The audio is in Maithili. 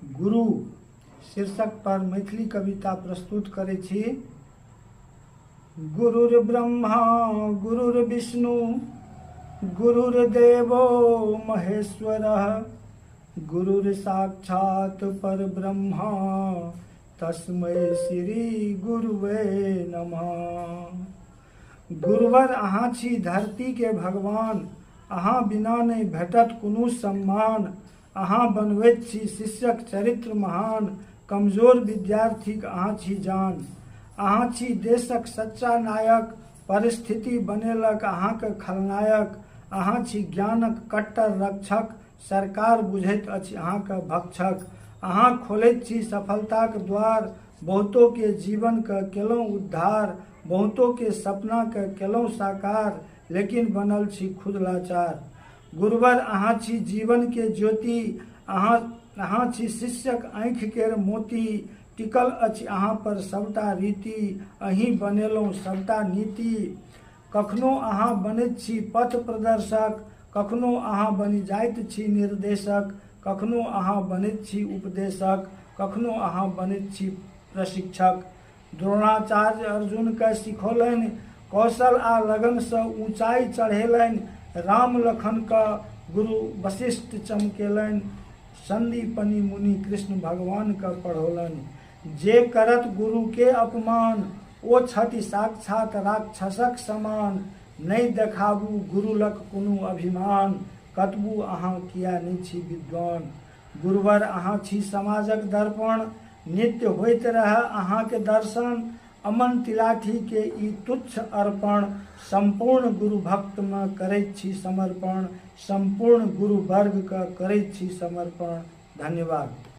गुरु शीर्षक पर मैथिली कविता प्रस्तुत करै छी। गुरुर् ब्रह्मा गुरुर्विष्णु गुरुर्देवो महेश्वरः गुरुर् साक्षात् परब्रह्मा तस्मै श्री गुरुवे नमः। गुरुवर अहाँ छी धरती के भगवान, अहाँ बिना नहि भेटत कोनो सम्मान। अहाँ बनबैत छी शिष्यक चरित्र महान, कमजोर विद्यार्थीक अहाँ छी जान। अहाँ छी देशक सच्चा नायक, परिस्थिति बनेलक अहाँके खलनायक। अहाँ छी ज्ञानक कट्टर रक्षक, सरकार बुझैत अछि अहाँके भक्षक। अहाँ खोलैत छी सफलताक द्वार, बहुतों के जीवन के केलहुँ उद्धार, बहुतों के सपना के केलहुँ साकार, लेकिन बनल छी खुद लाचार। गुरुवर अहाँ छी जीवन के ज्योति, अहाँ छी शिष्यक आँखि केर मोती। टिकल अछि अहाँ पर सबटा रीति, अहीं बनेलहुँ सबटा नीति। कखनो अहाँ बनैत छी पथ प्रदर्शक, कखनो अहाँ बनि जाइत छी निर्देशक, कखनो अहाँ बनैत छी उपदेशक, कखनो अहाँ बनैत छी प्रशिक्षक। द्रोणाचार्य अर्जुनकेँ सिखौलनि, कौशल आ लगनसँ ऊँचाइ चढ़ेलनि। राम लखनके गुरु वशिष्ठ चमकेलनि, संदीपनी मुनि कृष्ण भगवानके पढ़ौलनि। जे करत गुरुके अपमान, ओ छथि साक्षात राक्षसक समान। नहि देखाबू गुरु लग कोनो अभिमान, कतबू अहाँ किया नहि छी विद्वान। गुरुवर अहाँ छी समाजक दर्पण, नित्य होइत रहए अहाँके दर्शन। अमन तिलाठी के ई तुच्छ अर्पण, सम्पूर्ण गुरु भक्तमे करैत छी समर्पण, सम्पूर्ण गुरु वर्गके करैत छी समर्पण। धन्यवाद।